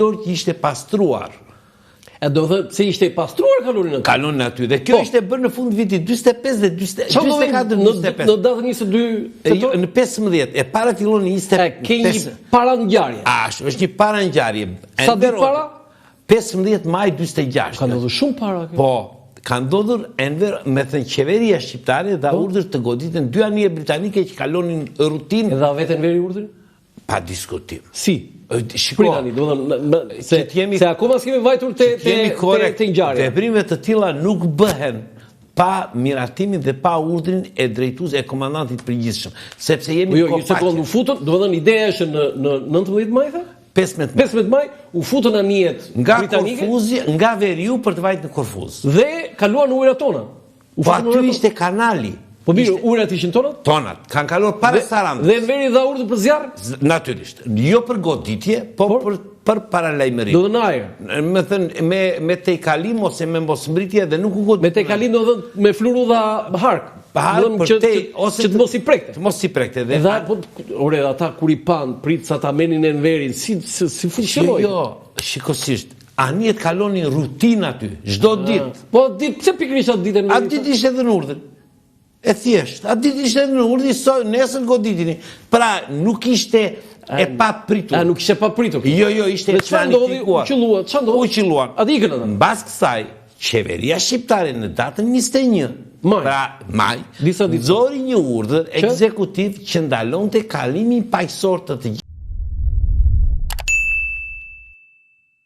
që ishte pastruar. E do të thënë se ishte i pastruar kalonin aty. Kalonin aty dhe kjo po. ishte bërë në fund vitit 45 dhe 44 45. Në datën 22 tetor? Në 15, e para fillon në 25. E ke një parangjarje. Ashtu, është një parangjarje. Sa ditë para? 15 maj 46. Ka ndodhur shumë para kjo. Po, ka ndodhur Enver, me thënë qeveria shqiptare dha po. urdhër të goditen dy anije britanike që kalonin rutinë. E dha vetë Enveri urdhrin? Pa diskutim. Si? Shiko, Prit tani, domethënë se jemi, se akoma s'kemi vajtur te te te, te ngjarja. Veprime të tilla nuk bëhen pa miratimin dhe pa urdhrin e drejtuesit e komandantit të përgjithshëm, sepse jemi po jo, një sekondë u futën, domethënë ideja është në në 19 maj the? 15 maj. 15 maj u futën anijet nga britanike Korfuzi, nga veriu për të vajtur në Korfuz. Dhe kaluan në ujërat tona. U po aty ishte kanali. Po mirë, ujërat ishin tonat? Tonat, kanë kaluar para Sarandës. Dhe Enveri dha urdhër për zjarr? Natyrisht, jo për goditje, po për për paralajmërim. Do të në ajër. Me thënë me me tejkalim ose me mosmbërritje dhe nuk u godit. Me tejkalim do të thënë me flurudha hark. Hark për te ose që të mos i prekte. Të mos i prekte dhe dhe po ore ata kur i pan prit sa ta merrnin Enverin si si, si funksionoi. Jo, shikosisht Anijet kalonin rutinë aty, çdo ah. ditë. Po ditë, pse pikërisht atë ditën? Atë ditë ishte dhënë urdhri. E thjeshtë, atë ditë ishte dhënë urdhri, so, nesër goditini. Pra, nuk ishte e papritur. A nuk ishte papritur. Jo, jo, ishte e planifikuar. U qëllua, çfarë ndodhi? U qëlluan. Atë ikën ata. Mbas kësaj, qeveria shqiptare në datën 21 Maj. Pra, maj, disa ditë nxori një urdhër ekzekutiv që ndalonte kalimin paqësor të të gjithë.